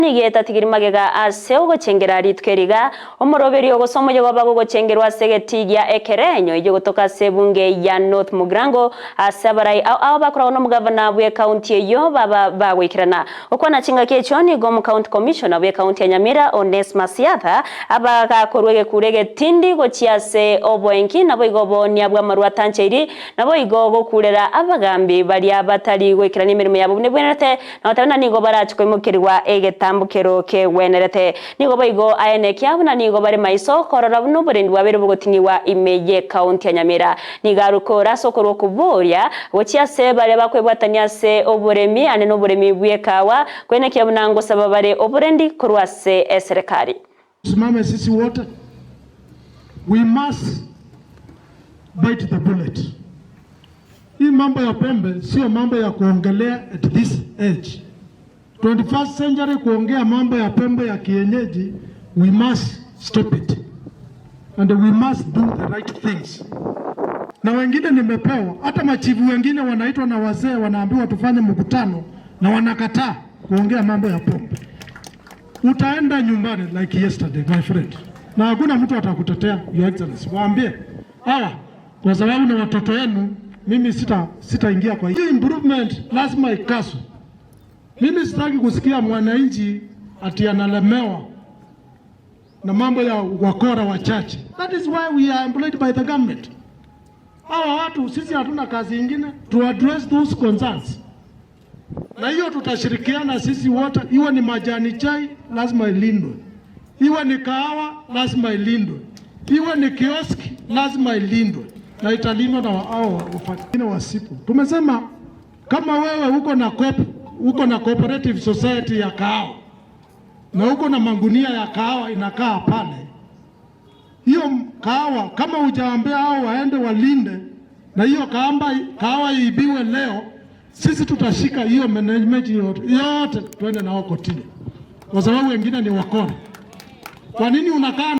Nigo etatigiri magega ase ogochengera rituko eri iga, omoroberio gose omoyogoba bw'ogochengerwa ase egetii gia ekerenyo eyio gotoka ase ebunge ya North Mugirango ase abarai ao ao bakoragwa nomogavana bw'ekaunti eyio baba bagoikerana. Gokwana chingaki echio nigo omocounty commissioner bw'ekaunti ya Nyamira Onesmus Yatha abagakorwa egekuro egetindi gochia ase oboenki naboigo oboonia bw'amarwa atancheiri naboigo gokurera abagambi baria batari goikerania emeremo yabo buna ebwenerete Na goteba buna nigo barache koimokerigwa egetambokero kegwenerete. Nigo boigo aenekia buna nigo bare maiso korora buna oborendi bwabeire bogoting'igwa ime y'ekaunti ya Nyamira. Nigo arokore ase okorwa okoboria gochia ase baria bakwebwatania ase oboremi ande noboremi bw'ekawa, koenekia buna ngosaba bare oborendi korwa ase eserekari. Tusimame sisi wote, we must bite the bullet. Hii mambo ya pombe sio mambo ya kuongelea at this age. 21st century kuongea mambo ya pombe ya kienyeji, we must stop it and we must do the right things. Na wengine nimepewa, hata machifu wengine wanaitwa na wazee, wanaambiwa tufanye mkutano na wanakataa kuongea mambo ya pombe. Utaenda nyumbani like yesterday my friend, na hakuna mtu atakutetea your excellency. Waambie hawa, kwa sababu ni watoto wenu. Mimi sitaingia kwa hii improvement, lazima ikaswe. Mimi sitaki kusikia mwananchi ati analemewa na mambo ya wakora wachache. That is why we are employed by the government. Hawa watu sisi hatuna kazi ingine to address those concerns, na hiyo tutashirikiana sisi wote, iwe ni majani chai lazima ilindwe, iwe ni kahawa lazima ilindwe, iwe ni kioski lazima ilindwe, na italindwa na hao wafanyakazi wasipo. Tumesema kama wewe uko na cooperative society ya kahawa na uko na magunia ya kahawa inakaa pale, hiyo kahawa kama hujaambia hao waende walinde na hiyo kahawa iibiwe leo, sisi tutashika hiyo management yote yote, tuende nao kotini, kwa sababu wengine ni wakora. Kwa nini unakaa